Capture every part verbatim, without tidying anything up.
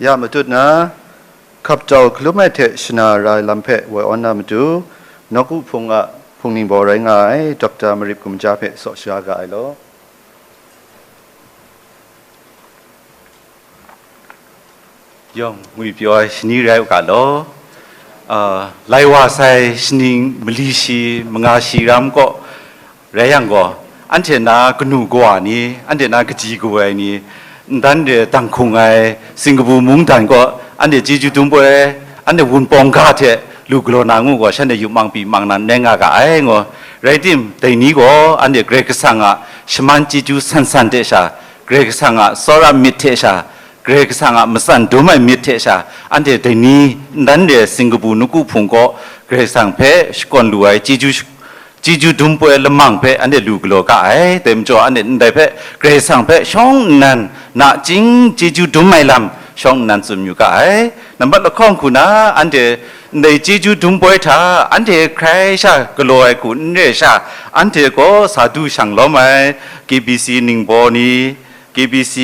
Ya matut na, hkap jau hkalum ai hte shana ra ai lam hpe woi awn na matu, nawku hpung a hpung ningbaw rai nga ai Doctor Marip Kumja hpe saw shara ga ai law. Yawng ngwi pyaw ai shani rai u ga law. Ah, lai wa sai shaning mali shi, manga shi ram kaw rai yang gaw, anhte na kanu kawa ni, anhte na kaji kawai ni, ndan de dang hkung ai Singkabu mungdan kaw, anhte chyeju dum poi, anhte wunpawng ga hte lu galaw na ngu gaw, shanhte yupmang pyi mang nan rai nga ga ai ngaw. Rai tim, dai ni gaw, anhte Karai Kasang a shaman chyeju san san hte sha, Karai Kasang a tsawra myit hte sha, Karai Kasang a matsan dum ai myit hte sha, anhte dai ni ndan de Singkabu nawku hpung kaw Karai Kasang hpe shakawn lu ai chyeju sh-, chyeju dum poi lamang hpe anhte lu galaw ga ai. Dai majaw, anhte ndai hpe Karai Kasang hpe shawng nnan nachying chyeju dum ai lam shawng nnan tsun yu ga ai. Nambat lahkawng hku na, anhte ndai chyeju dum poi hta, anhte hkrai sha galaw ai hku n re sha, anhte gaw sa du shang lawm ai, K B C ningbaw ni, K B C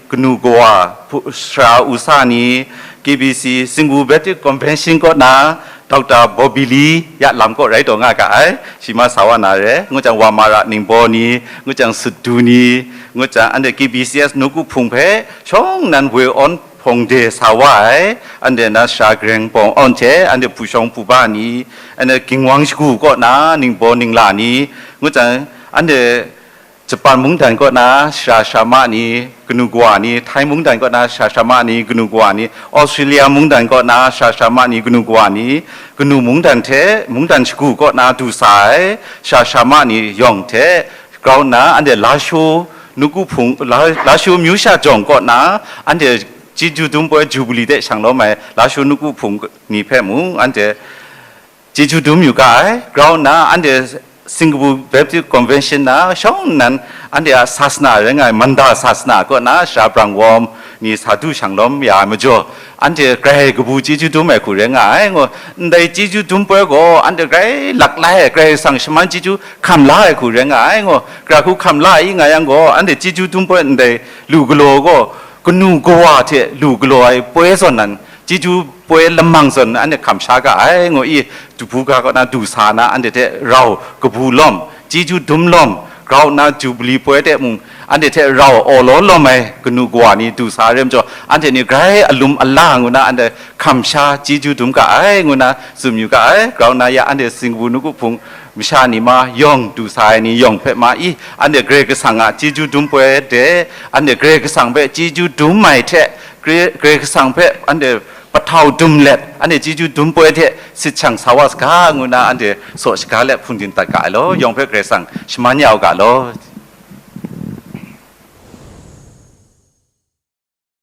kanu kawa, hpu-, sara u sa ni, K B C Singgu Baptist Convention kaw na, Doctor Bobby Lee ya lam kaw rai taw nga ga ai, shi ma sa wa na re, ngut jang wa ma ra ningbaw ni, ngut jang sut du ni, ngut jang anhte K B C S nawku hpung hpe shawng nnan woi awn hpawng de sa wa ai, anhte na sara gareng pawng awn hte, anhte hpu shawng hpu ba ni, anhte ginwang shagu kaw na ningbaw ningla ni, ngut jang anhte Japan mungdan kaw na sara sara ma ni, kanu kawa ni, Thai mungdan kaw na sara sara ma ni, kanu kawa ni, Australia mungdan kaw na sara sara ma ni, kanu kawa ni, kanu mungdan hte mungdan shagu kaw na du sa ai sara sara ma ni yawng hte, grau nna anhte Lashaw nawku hpung, La-, Lashaw myu sha jawng kaw na anhte chyeju dum poi Jubilee de shang lawm ai Lashaw nawku hpung ni hpe mung anhte chyeju dum yu ga ai. Grau nna anhte Singkabu Baptist Convention na shawng nnan anhte a sasana rai nga ai, Manda sasana kaw na sara brang wawm ni sa du shang lawm ya ai majaw, anhte grai kabu chyeju dum ai hku rai nga ai ngaw. Ndai chyeju dum poi gaw, anhte grai lak lai ai, Karai Kasang shaman chyeju hkam la ai hku rai nga ai ngaw. Gara hku hkam la ai nga yang gaw, anhte chyeju dum poi ndai lu galaw gaw, kanu kawa hte lu galaw ai poi zawn nan, chyeju poi lamang zawn nan anhte hkam sha ga ai, ngu i, du buga kaw na du sa na, anhte hte rau kabu lawm, chyeju dum lawm, grau nna Jubilee poi de mung, anhte hte rau awlaw lawm ai kanu kawa ni du sa ai rai majaw, anhte ni grai alum ala ngu na, anhte hkam sha chyeju dum ga ai, ngu na tsun yu ga ai. Grau nna ya anhte Singkabu nawku hpung masha ni ma yawng du sa ai ni yawng hpe ma i, anhte Karai Kasang a chyeju dum poi de, anhte Karai Kasang hpe chyeju dum ai hte, Karai, Karai Kasang hpe anhte pahtau dum let, anhte chyeju dum poi hte sit shang sa wa saga, ngu na anhte saw shaga let hpungdim dat ga ai law, yawng hpe Karai Kasang shaman ya u ga law.